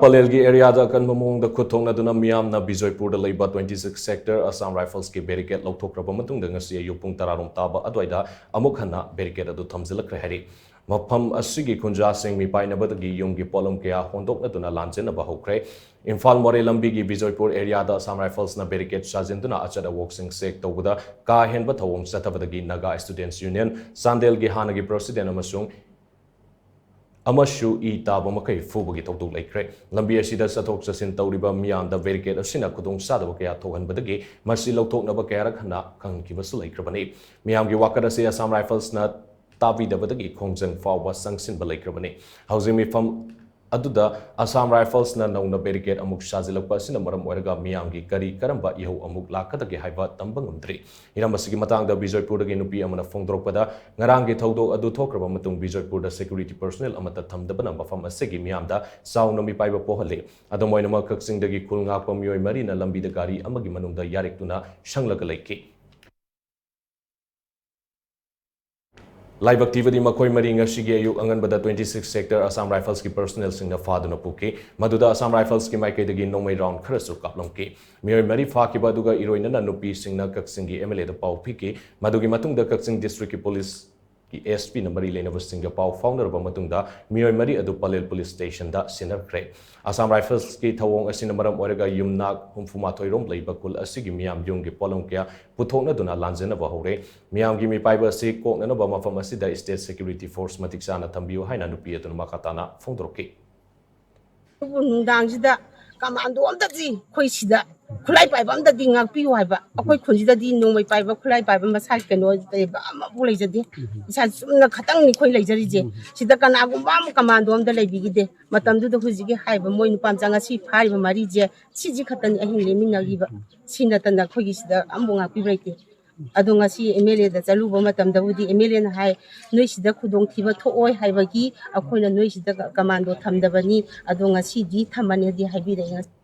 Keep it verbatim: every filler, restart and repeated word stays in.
ꯄꯂꯦꯜꯒꯤ ꯑꯦꯔꯤꯌꯥꯗ ꯑꯀꯟꯕ ꯃꯑꯣꯡꯗ ꯈꯨꯠ ꯊꯣꯛꯅꯗꯨꯅ ꯃꯤꯌꯥꯝꯅ ꯕꯤꯖꯣꯏꯄꯨꯔꯗ ꯂꯩꯕ twenty six sector Assam Riflesꯀꯤ barricade ꯂꯧꯊꯣꯛꯈ꯭ꯔꯕ ꯃꯇꯨꯡꯗ ꯉꯁꯤ ꯑꯌꯨꯛ ꯄꯨꯡ ꯇꯔꯥꯔꯣꯝ ꯇꯥꯕ ꯑꯗꯨꯋꯥꯏꯗ ꯑꯃꯨꯛ ꯍꯟꯅ barricade ꯑꯗꯨ ꯊꯝꯖꯤꯜꯂꯛꯈ꯭ꯔꯦ ꯍꯥꯏꯔꯤ꯫ ꯃꯐꯝ ꯑꯁꯤꯒꯤ ꯈꯨꯟꯖꯥꯁꯤꯡ ꯃꯤꯄꯥꯏꯅꯕꯗꯒꯤ ꯌꯨꯝꯒꯤ ꯄꯣꯠꯂꯝ ꯀꯌꯥ ꯍꯣꯟꯗꯣꯛꯅꯗꯨꯅ ꯂꯥꯟꯖꯦꯟꯅꯕ ꯍꯧꯈ꯭ꯔꯦ꯫ ꯏꯝꯐꯥꯜ ꯃꯣꯔꯦ ꯂꯝꯕꯤꯒꯤ ꯕꯤꯖꯣꯏꯄꯨꯔ ꯑꯦꯔꯤꯌꯥꯗ Assam Riflesꯅ barricade ꯁꯥꯖꯤꯟꯗꯨꯅ ꯑꯆꯠ ꯑꯋꯣꯛꯁꯤꯡ check ꯇꯧꯕꯗ ꯀꯥ ꯍꯦꯟꯕ ꯊꯧꯑꯣꯡ ꯆꯠꯊꯕꯗꯒꯤ Naga Students Union ꯆꯥꯟꯗꯦꯜꯒꯤ ꯍꯥꯟꯅꯒꯤ president ꯑꯃꯁꯨꯡ ꯑꯃꯁꯨ ꯏ ꯇꯥꯕ ꯃꯈꯩ ꯐꯨꯕꯒꯤ ꯊꯧꯗꯣꯛ ꯂꯩꯈ꯭ꯔꯦ꯫ ꯂꯝꯕꯤ ꯑꯁꯤꯗ ꯆꯠꯊꯣꯛ ꯆꯠꯁꯤꯟ ꯇꯧꯔꯤꯕ ꯃꯤꯌꯥꯝꯗ barricade ꯑꯁꯤꯅ ꯈꯨꯗꯣꯡꯆꯥꯗꯕ ꯀꯌꯥ ꯊꯣꯛꯍꯟꯕꯗꯒꯤ ꯃꯁꯤ ꯂꯧꯊꯣꯛꯅꯕ ꯀꯌꯥꯔꯛ ꯍꯟꯅ ꯈꯪꯍꯟꯈꯤꯕꯁꯨ ꯂꯩꯈ꯭ꯔꯕꯅꯤ꯫ ꯃꯤꯌꯥꯝꯒꯤ ꯋꯥꯀꯠ ꯑꯁꯤ Assam Riflesꯅ ꯇꯥꯕꯤꯗꯕꯗꯒꯤ ꯈꯣꯡꯖꯪ ꯐꯥꯎꯕ ꯆꯪꯁꯤꯟꯕ ꯂꯩꯈ꯭ꯔꯕꯅꯤ꯫ ꯍꯧꯖꯤꯛ ꯃꯤꯐꯝ ꯑꯗꯨꯗ Assam Riflesꯅ ꯅꯧꯅ barricade ꯑꯃꯨꯛ ꯁꯥꯖꯤꯜꯂꯛꯄ ꯑꯁꯤꯅ ꯃꯔꯝ ꯑꯣꯏꯔꯒ ꯃꯤꯌꯥꯝꯒꯤ ꯀꯔꯤ ꯀꯔꯝꯕ ꯏꯍꯧ ꯑꯃꯨꯛ ꯂꯥꯛꯀꯗꯒꯦ ꯍꯥꯏꯕ ꯇꯝꯕ ꯉꯝꯗ꯭ꯔꯤ꯫ ꯍꯤꯔꯝ ꯑꯁꯤꯒꯤ ꯃꯇꯥꯡꯗ ꯕꯤꯖꯣꯏꯄꯨꯔꯗꯒꯤ ꯅꯨꯄꯤ ꯑꯃꯅ ꯐꯣꯡꯗꯣꯔꯛꯄꯗ, ꯉꯔꯥꯡꯒꯤ ꯊꯧꯗꯣꯛ ꯑꯗꯨ ꯊꯣꯛꯈ꯭ꯔꯕ ꯃꯇꯨꯡ ꯕꯤꯖꯣꯏꯄꯨꯔꯗ security personnel ꯑꯃꯠꯇ ꯊꯝꯗꯕꯅ ꯃꯐꯝ ꯑꯁꯤꯒꯤ ꯃꯤꯌꯥꯝꯗ ꯆꯥꯎꯅ ꯃꯤꯄꯥꯏꯕ ꯄꯣꯛꯍꯜꯂꯤ꯫ ꯑꯗꯨꯝ ꯑꯣꯏꯅꯃꯛ, ꯀꯛꯆꯤꯡꯗꯒꯤ ꯈꯨꯜ ꯉꯥꯛꯄ ꯃꯤꯑꯣꯏ ꯃꯔꯤꯅ ꯂꯝꯕꯤꯗ ꯒꯥꯔꯤ ꯑꯃꯒꯤ ꯃꯅꯨꯡꯗ ꯌꯥꯔꯤꯛꯇꯨꯅ ꯁꯪꯂꯒ ꯂꯩꯈꯤ꯫ ꯂꯥꯏꯕꯛ ꯊꯤꯕꯗꯤ ꯃꯈꯣꯏ ꯃꯔꯤ ꯉꯁꯤꯒꯤ ꯑꯌꯨꯛ ꯑꯉꯟꯕꯗ twenty six sector Assam Riflesꯀꯤ personnelꯁꯤꯡꯅ ꯐꯥꯗꯨꯅ ꯄꯨꯈꯤ꯫ ꯃꯗꯨꯗ Assam Riflesꯀꯤ ꯃꯥꯏꯀꯩꯗꯒꯤ ꯅꯣꯡꯃꯩ round ꯈꯔꯁꯨ ꯀꯥꯞꯂꯝꯈꯤ꯫ ꯃꯤꯑꯣꯏ ꯃꯔꯤ ꯐꯥꯈꯤꯕ ꯑꯗꯨꯒ ꯏꯔꯣꯏꯅꯅ ꯅꯨꯄꯤꯁꯤꯡꯅ ꯀꯛꯆꯤꯡꯒꯤ MLAꯗ ꯄꯥꯎ ꯄꯤꯈꯤ꯫ ꯃꯗꯨꯒꯤ ꯃꯇꯨꯡꯗ ꯀꯛꯆꯤꯡ districtꯀꯤ policeꯀꯤ SPꯅ ꯃꯔꯤ ꯂꯩꯅꯕꯁꯤꯡꯒ ꯄꯥꯎ ꯐꯥꯎꯅꯔꯕ ꯃꯇꯨꯡꯗ ꯃꯤꯑꯣꯏ ꯃꯔꯤ ꯑꯗꯨ ꯄꯂꯦꯜ police stationꯗ ꯁꯤꯟꯅꯈ꯭ꯔꯦ꯫ Assam Riflesꯀꯤ ꯊꯧꯑꯣꯡ ꯑꯁꯤꯅ ꯃꯔꯝ ꯑꯣꯏꯔꯒ ꯌꯨꯝꯅꯥꯛ ꯍꯨꯝꯐꯨ ꯃꯥꯊꯣꯏ ꯔꯣꯝ ꯂꯩꯕ ꯈꯨꯜ ꯑꯁꯤꯒꯤ ꯃꯤꯌꯥꯝ ꯌꯨꯝꯒꯤ ꯄꯣꯠꯂꯝ ꯀꯌꯥ ꯄꯨꯊꯣꯛꯅꯗꯨꯅ ꯂꯥꯟꯖꯦꯟꯅꯕ ꯍꯧꯔꯦ꯫ ꯃꯤꯌꯥꯝꯒꯤ ꯃꯤꯄꯥꯏꯕ ꯑꯁꯤ ꯀꯣꯛꯅꯅꯕ ꯃꯐꯝ ꯑꯁꯤꯗ state security force ꯃꯇꯤꯛ ꯆꯥꯅ ꯊꯝꯕꯤꯌꯨ ꯍꯥꯏꯅ ꯅꯨꯄꯤ ꯑꯗꯨꯅ ꯃꯈꯥ ꯇꯥꯅ ꯐꯣꯡꯗꯣꯔꯛꯈꯤ꯫ ꯑꯗꯨꯕꯨ ꯅꯨꯡꯗꯥꯡꯁꯤꯗ commando ꯑꯝꯇꯗꯤ ꯑꯩꯈꯣꯏ ꯁꯤꯗ ꯈꯨꯠꯂꯥꯏ ꯄꯥꯏꯕ ꯑꯝꯇꯗꯤ ꯉꯥꯛꯄꯤꯌꯨ ꯍꯥꯏꯕ꯫ ꯑꯩꯈꯣꯏ ꯈꯨꯟꯁꯤꯗꯗꯤ ꯅꯣꯡꯃꯩ ꯄꯥꯏꯕ, ꯈꯨꯠꯂꯥꯏ ꯄꯥꯏꯕ ꯃꯁꯥꯒꯤ ꯀꯩꯅꯣ ꯂꯩꯕ ꯑꯃꯐꯥꯎ ꯂꯩꯖꯗꯦ꯫ ꯏꯁꯥ ꯆꯨꯝꯅ ꯈꯇꯪꯅꯤ ꯑꯩꯈꯣꯏ ꯂꯩꯖꯔꯤꯁꯦ꯫ ꯁꯤꯗ ꯀꯅꯥꯒꯨꯝꯕ ꯑꯃ commando ꯑꯝꯇ ꯂꯩꯕꯤꯈꯤꯗꯦ꯫ ꯃꯇꯝꯗꯨꯗ ꯍꯧꯖꯤꯛꯀꯤ ꯍꯥꯏꯔꯤꯕ ꯃꯣꯏ ꯅꯨꯄꯥ ꯃꯆꯥ ꯉꯁꯤ ꯐꯥꯔꯤꯕ ꯃꯔꯤꯁꯦ, ꯁꯤꯁꯤ ꯈꯛꯇꯅꯤ ꯑꯍꯤꯡ ꯂꯦꯡꯃꯤꯟꯅꯈꯤꯕ꯫ ꯁꯤ ꯅꯠꯇꯅ ꯑꯩꯈꯣꯏꯒꯤ ꯁꯤꯗ ꯑꯃꯐꯥꯎ ꯉꯥꯛꯄꯤꯕ ꯂꯩꯇꯦ꯫ ꯑꯗꯣ ꯉꯁꯤ MLAꯗ ꯆꯠꯂꯨꯕ ꯃꯇꯝꯗꯕꯨꯗꯤ MLAꯅ ꯍꯥꯏ, "ꯅꯣꯏ ꯁꯤꯗ ꯈꯨꯗꯣꯡꯊꯤꯕ ꯊꯣꯛꯑꯣꯏ ꯍꯥꯏꯕꯒꯤ ꯑꯩꯈꯣꯏꯅ ꯅꯣꯏ ꯁꯤꯗ commando ꯊꯝꯗꯕꯅꯤ, ꯑꯗꯣ ꯉꯁꯤꯗꯤ ꯊꯝꯃꯅꯤꯗꯤ ꯍꯥꯏꯕꯤꯔꯛꯑꯦ"꯫